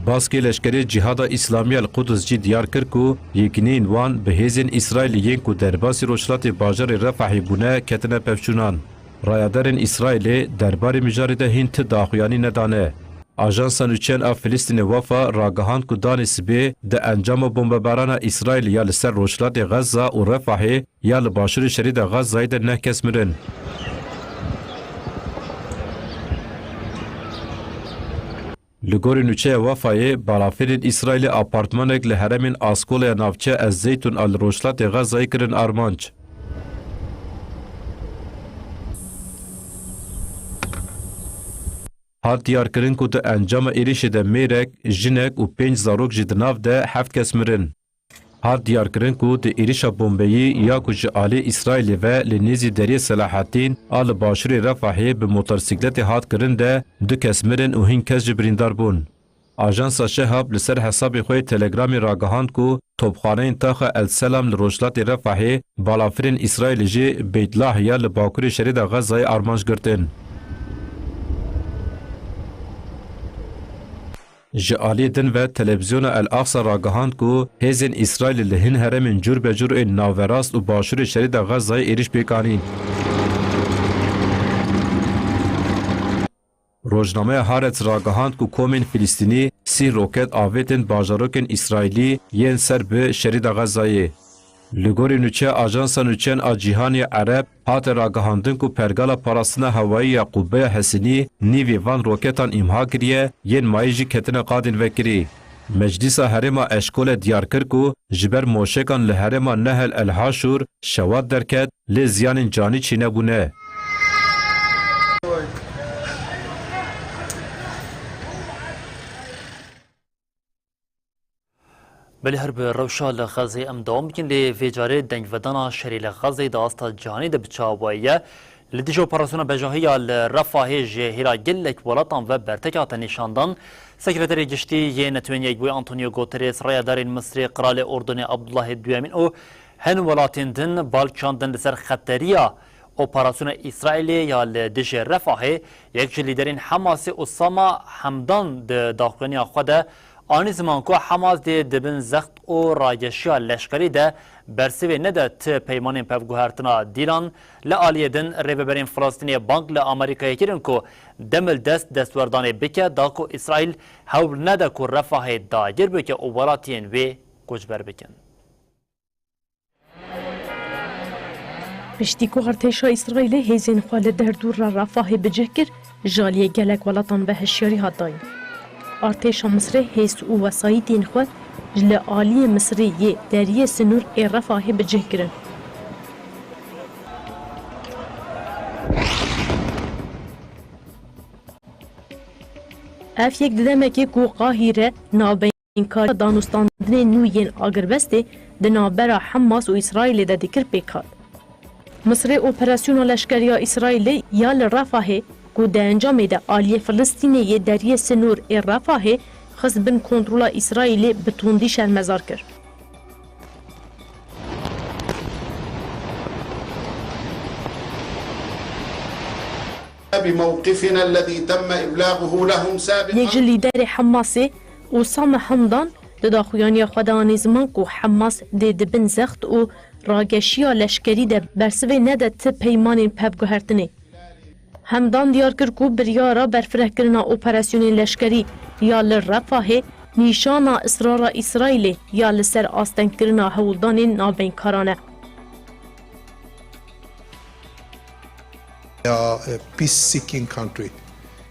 Baskê leşkerê Cîhada Îslamî ya li Qudus jî diyar kir ku yekîneyên wan bi hêzên Îsraîlî yên ku derbasî rojhilatê bajarê Refahê bûne ketine pevçûnan. Rayedarên Îsraîlê derbarê mijarê de hîn ti daxuyanî nedane. Ajansa Nûçeyan a Filistînê Wafa ragihand ku danê sibê di encama bombebarana Îsraîlê ya li ser rojhilatê Xezza û Refahê ya li başûrê şerîda Xezzayê de neh kes mirin. Li gorî nûçeya Wefayê, balafirên Îsraîlê apartmanek li herêmên Askola ya navçeya Ez Zeytûn a li rojhilatê Xezzayê kirin armanc. Hat diyarkirin ku di encama êrişê de mêrek, jinek û pênc zarok jî di nav de heft kes mirin. Hat diyarkirin ku di êrişa bombeyî ya ku ji alî Îsraîlê ve li nêzî deriyê Selahettîn a li başûrê Refahê bi motorsîkletê hat kirin de du kes mirin û hîn kes jî birîndar bûn. Ajansa Şehab li ser hesabê xwe yê Telegramê ragihand ku topxaneyên taxa El Selam li rojhilatê Refahê, balafirên Îsraîlê jî Beyt Lahya li bakurê şerê de Xezayê armanc girtin. Ji aliyê din ve Televîzyona El Aqsa ragihand ku hêzên Îsraîlê li hin herêmên cûr be cûr ên naverast û başûrê şerê de Xezayê êriş pêk anîn. Rojnameya Haaretz ragihand ku komên Filistînî sî roket avêtin bajarokên Îsraîlî yên ser bi Şerîda Xezayê. Li gorî nûçe, Ajansa Nûçeyan a Cîhanê Ereb hate ragihandin ku pergala parastina hewayî ya Qubeya Hesinî nîvê van roketan îmha kiriye, yên mayî jî ketine qadên vekirî. Meclîsa Herêma Eşkole diyar kir ku ji ber moşekan li herêma Nehel El Haşûr şewat derket, lê ziyanên canî çênebûne. Belê her bi rewşa li Xezê em dewam bikin, lê vê carê dengvedana şerê li Xezê di asta cîhanê de bi çawa ye. Li dijî operasyona bejahiya li Refahê ji hêla gelek welatan ve bertek hate nîşandan. Sekreterê Giştî yê Netewên Yekbûyî Antonio Guterres, rayedarên Misrê, Qralê Urdunê Abdullahê Duyemîn û hin welatên din bal çandin li ser xeteriya operasyona Îsraîlê ya li dijî Refahê. Yek ji lîderên Hamasê Usama Hemdan di daxuyaniya xwe de anî ziman ku Hamas dê di bin zext û rageşiya leşkerî de bersivê nede ti peymanên pevguhertina dîlan. Li aliyê din, rêveberên Filistînê bang li Amerîkayê kirin ku demildest destwerdanê bike, da ku Îsraîl hewl nede ku Refahê dagir bike û welatiyên wê koçber bikin. Piştî ku artêşa Îsraîlê hêzên xwe li derdor re Refahê bi cih kir, ji aliyê gelek welatan ve hişyarî hat dayîn. Artêşa Misrê hêz û wesayîtên xwe ji li aliyê Misrê yê deriyê sinûr ê Refahê bi cih kirin. Ev yek di demekê ku Qahîre navbeynkariya danûstandinên nû yên agirbestê di navbera Hamas û Îsraîlê de dikir pêk hat. Misrê operasyona leşkerî ya Îsraîlê ya li Refahê ku di encamê de aliyê Filistînê yê deriyê sinûr ê Refahê xist bin kontrola Îsraîlê bi tundî şermezar kir. بموقفنا الذي تم إبلاغه لهم سابقا. Yek ji lîderê Hamasê, Osama Hamdan, di daxuyaniya xwe de anî ziman ku Hamas dê di bin zext û rageşiya leşkerî de bersivê nede ti peymanên pevguhertinê. Hemdan diyar kir ku biryara berfirehkirina operasyonên leşkerî ya li Refahê nîşana israra Îsraîlê ya li ser astengkirina hewldanên navbeynkaran e. They are a peace-seeking country.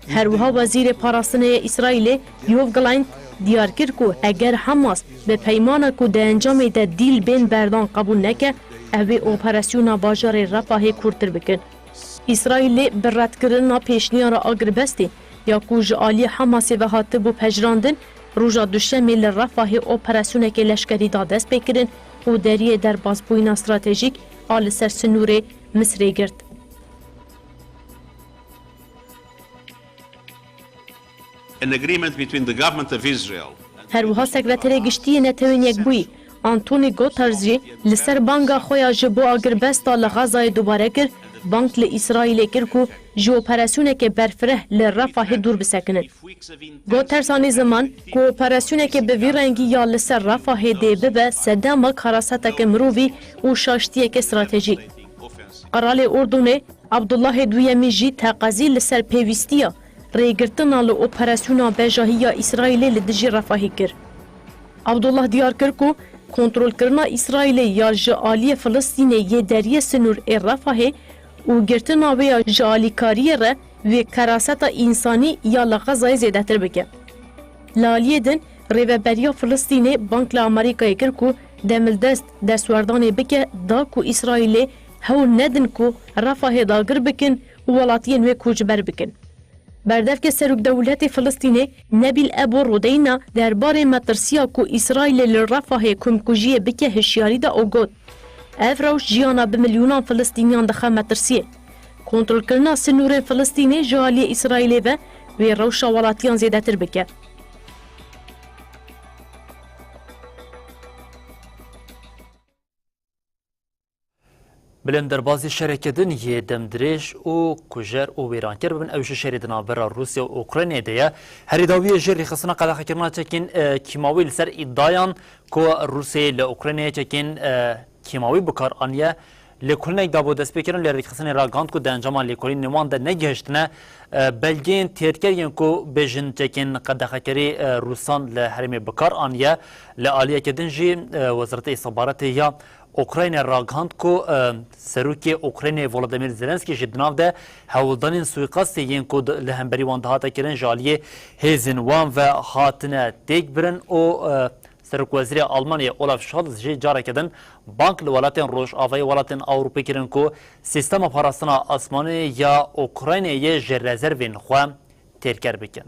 Her wiha Wezîrê Parastinê yê Îsraîlê Yoav Gallant diyar kir ku eger Hamas bi peymana ku di encamê de dîl bên berdan qebûl neke, ew ê operasyona bajarê Refahê kûrtir bikin. Îsraîlê bi redkirina pêşniyara agirbestê ya ku ji aliyê Hamasê ve hatibû pejirandin, roja Duşemê li Refahê operasyonekê leşkerî da destpêkirin û deriyê derbasbûyîna stratejîk a li ser sinûrê Misrê girt. An agreement between the government of Israel. Her wiha Sekreterê Giştî yê Netewên Yekbûyî, Antonî Guterres jî li ser banga xwe ya ji bo agirbesta li Xezayê dubare kir, bang li Îsraîlê kir ku ji operasyoneke berfireh li Refahê dûr bisekinin. Guterres anî ziman ku operasyoneke bi vî rengî ya li ser Refahê dê bibe sedema karaseteke mirovî û şaştiyeke stratejîk. Qralê Urdunê Abdullahê Duyemî jî teqezî li ser pêwîstiya rêgirtina li operasyona bejahî ya Îsraîlê li dijî Refahê kir. Abdullah diyar kir ku kontrolkirina Îsraîlê ya ji aliyê Filistînê yê deriyê sinûr ê Refahê û girtina wê ya ji alîkariyê re wê keraseta însanî ya li Xezayê zêdetir bike. Li aliyê din, Rêveberiya Filistînê bang li Amerîkayê kir ku demildest destwerdanê bike da ku Îsraîlê hewl nedin ku Refahê dagir bikin û welatiyên wê koçber bikin. Berdevkê Serokdewletê Filistînê Nebîl Ebo Rodeyna derbarê metirsiya ku Îsraîlê li Refahê komkujiyê bike hişyarî da û got, Ev rewş jiyana bi milyonan Filistîniyan dixe metirsiyê. Kontrolkirina sinûrên Filistînê ji aliyê Îsraîlê ve wê rewşa welatiyan zêdetir bike. Bilên derbazî şereke din yê demdirêj û kujer û wêranker bibin, ew ji şerê di navbera Rûsya û Ukraynayê de ye. Herî dawiyê jî rêxistina qedexekirina çekên, e, kîmawî li ser îdiayan ku Rûsyayê li Ukraynayê çekên, e, kîmawî bi kar aniye, Lêkolînek dabû destpêkirin, lê rêkxistinê ragihand ku di encama lêkolînên wan de negihiştine, e, belgeyên têrker yên ku bêjin çekên qedexekerî, e, Rûsan li herêmê bi kar aniye. Li aliyeke din jî, e, Wezareta Îstixbaratê ya Ukraynê ragihand ku, e, Serokê Ukraynê Volodymyr Zelensky jî di nav de hewldanên suîqastê yên ku di, li hemberî wan dihate kirin ji aliyê hêzên wan ve hatine têkbirin û, e, Serokwezîrê Almanyayê Olaf Scholz jî careke din bang li welatên Rojavayê welatên Ewropê kirin ku sîstema parastina asmanê ya Ukraynayê ji rezervên xwe têrker bikin.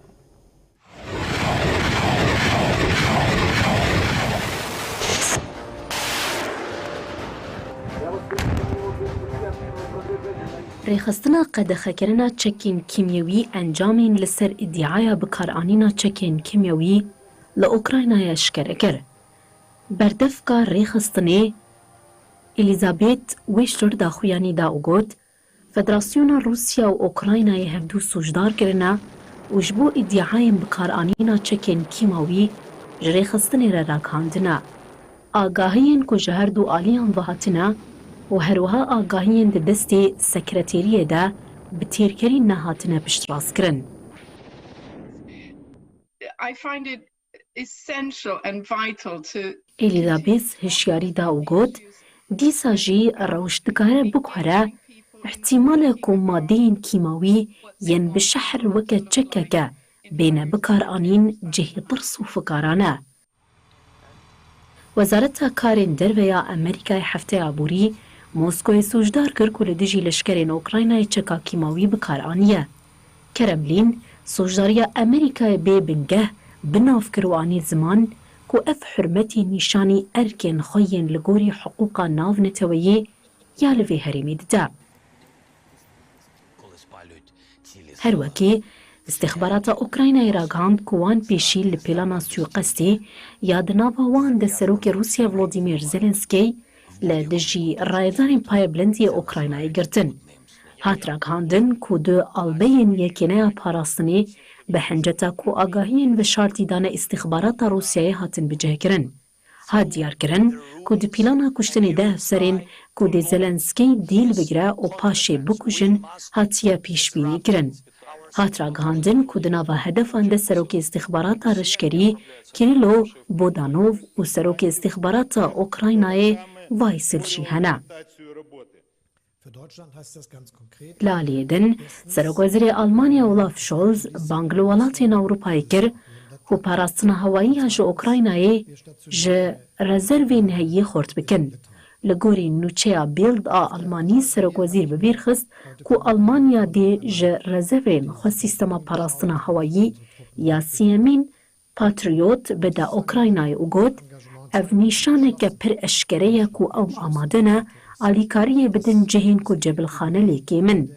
Rêxistina qedexekirina çekên kîmyewî encamên li ser îdiaya bikaranîna çekên kîmyewî li Ukraynayê eşkere kir. Berdevka rêxistinê Elizabeth Wishler daxuyanî da û got, Federasyona Rûsya û Ukraynayê hevdû sûcdar kirine û ji bo îdiayên bikaranîna çekên kîmawî ji rêxistinê re ragihandine. Agahiyên ku ji her du aliyan ve hatine û herwiha agahiyên di destê sekreteriyê de bi têrkerî nehatine piştrastkirin. I find it essential and vital to Elizabeth hişyarî da û got, dîsa jî rewş dikare biguhere, îhtîmal e ku madeyên kîmawî yên bi şehr weke çekeke bêne bikaranîn cihê tirs û fikaran e. Wezareta Karên Derve ya Amerîkayê hefteya borî Moskoyê sûcdar kir ku li dijî leşkerên Ukraynayê çeka kîmawî bi kar aniye. Kremlîn, sûcdariya Amerîkayê bê bingeh bi nav kir û anî ziman ku ev hurmetî nîşanî erkên xwe yên li gorî hiqûqa navneteweyî ya li vê herêmê dide. Her wekî, îstixbarata Ukraynayê ragihand ku wan pêşî li plana suîqestê ya di nava wan de Serokê Rûsya Volodymyr Zelensky li dijî rayedarên payebilind yê Ukraynayê girtin. Hat ragihandin ku du albeyên Yekîneya Parastinê bi hinceta ku agahiyên veşartî dane îstixbarata Rûsyayê hatin bicihkirin. Hat diyarkirin ku di plana kuştinê deh serên ku dê Zelensky dîl bigire û paşê bikujin hatiye pêşbînîkirin. Hat ragihandin ku di nava hedefan de serokê îstixbarata leşkerî Kirilo Bodanov û serokê îstixbarata Ukraynayê Vaysil jî hene. Li aliyê din, Serokwezîrê Almanya Olaf Scholz bang li welatên Ewropayê kir ku parastina hewayî ya ji Ukraynayê ji rezervên heyî xurt bikin. Li gorî nûçeya Bild a Almanî, serokwezîr bi bîr xist ku Almanya dê ji rezervên xwe sîstema parastina hewayî ya siyemîn Patriot bide Ukraynayê û got, ev nîşaneke pir eşkere ye ku ew amade ne alîkariyê bidin cihên ku cebilxane lê kêm in.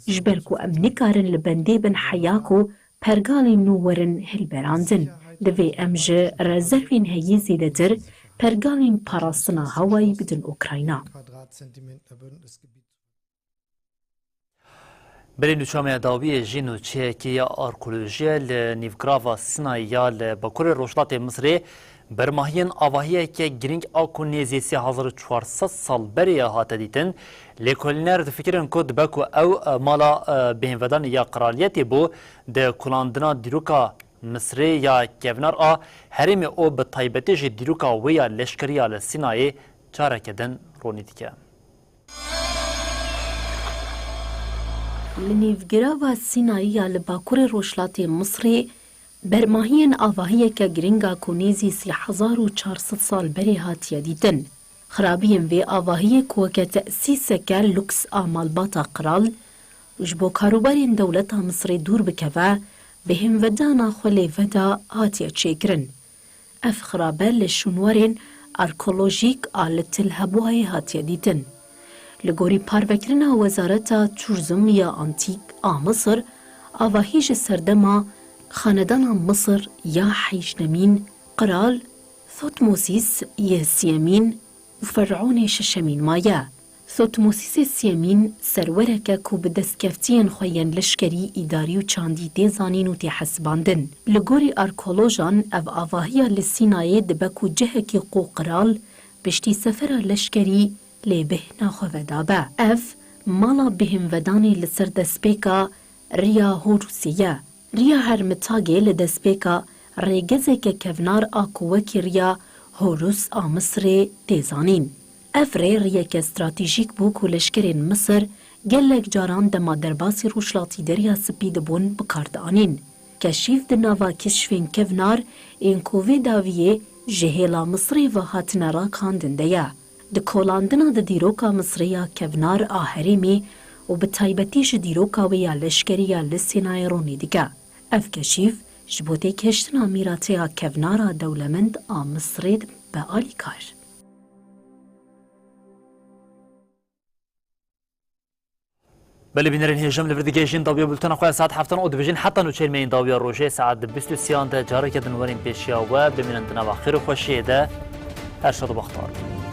Ji ber ku em nikarin li bendê bin heya ku pergalên nû werin hilberandin. Divê em ji rezervên heyî zêdetir pergalên parastina hewayî bidin Ukrayna. Berê nûçeya me ya dawiyê jî nûçeyekê ya arkeolojiyê li nîvgirava Sînayê ya li bakurê rojhilatê Misirê bermahiyên avahiyeke girîng a ku nêzî sê hezar û çar sed sal berê ya hate dîtin. Lêkolîner difikirin ku dibe ku ew, e, mala, e, bêhnvedanê ya qiraliyetê bû, di kulandina dîroka Misirê ya kevnar a herêmê û bi taybetî jî dîroka wê ya leşkerî ya li Sînayê careke din ronî dike. Li nêvgirava Sînayî ya li bakurê rojhilatê Misrê, bermahiyên avahiyeke giring a ku nêzî sê hezar û çar sed sal berê hatiye dîtin. Xirabiyên vê avahiyê ku weke tesîseke luks a malbata qral û ji bo karûbarên dewleta Misrê dûr bikeve, bi hênvedana xwe lê veda hatiye çêkirin. Ev xirabe li şûnwarên arkeolojîk a li Til Hebwayê hatiye dîtin. Li gorî parvekirina Wezareta Turzm ya Antîk a Misir, avahî ji serdema xanedana Misir ya heştemîn, Qral Thotmosîs yê siyemîn û Fer'ûnê şeşemîn maye. Thotmosîsê siyemîn serwereke ku bi destkeftiyên xwe yên leşkerî, îdarî û çandî tê zanîn û tê hesibandin. Li gorî arkeolojan ev avahiya li Sînayê dibe ku cihekî ku qral piştî sefera leşkerî lê bêhna xwe vedabe. Ev mala bêhnvedanê li ser destpêka riya Horûsê ye. Riya Hermitagê li destpêka rêgezeke kevnar a ku wekî riya Horûs a Misirê tê zanîn. Ev rê riyeke stratejîk bû ku leşkerên Misir gelek caran dema derbasî Rojhilatî Derya Spî dibûn bi kar dianîn. Keşîf di nava keşfên kevnar ên ku vê dawiyê ji hêla Misirê ve hatine rakandin de ye. Di kolandina di dîroka Misirê ya kevnar a herêmê û bi taybetî ji dîroka wê ya leşkerî ya li Sînayê ronî dike. Ev keşîf ji bo têgihiştina mîrateya kevnar a dewlemend a Misirê dibe alîkar. Belê bînerên hêjim, li vir digihêjin dawiya bultena xwe ya saet heftan û dibêjin heta nûçeyên me yên dawiya rojê saet di bîst û sêyan de careke din werin pêşiya we, bimînin di nava xêr û xweşiyê de. Her şad û bextewar bin.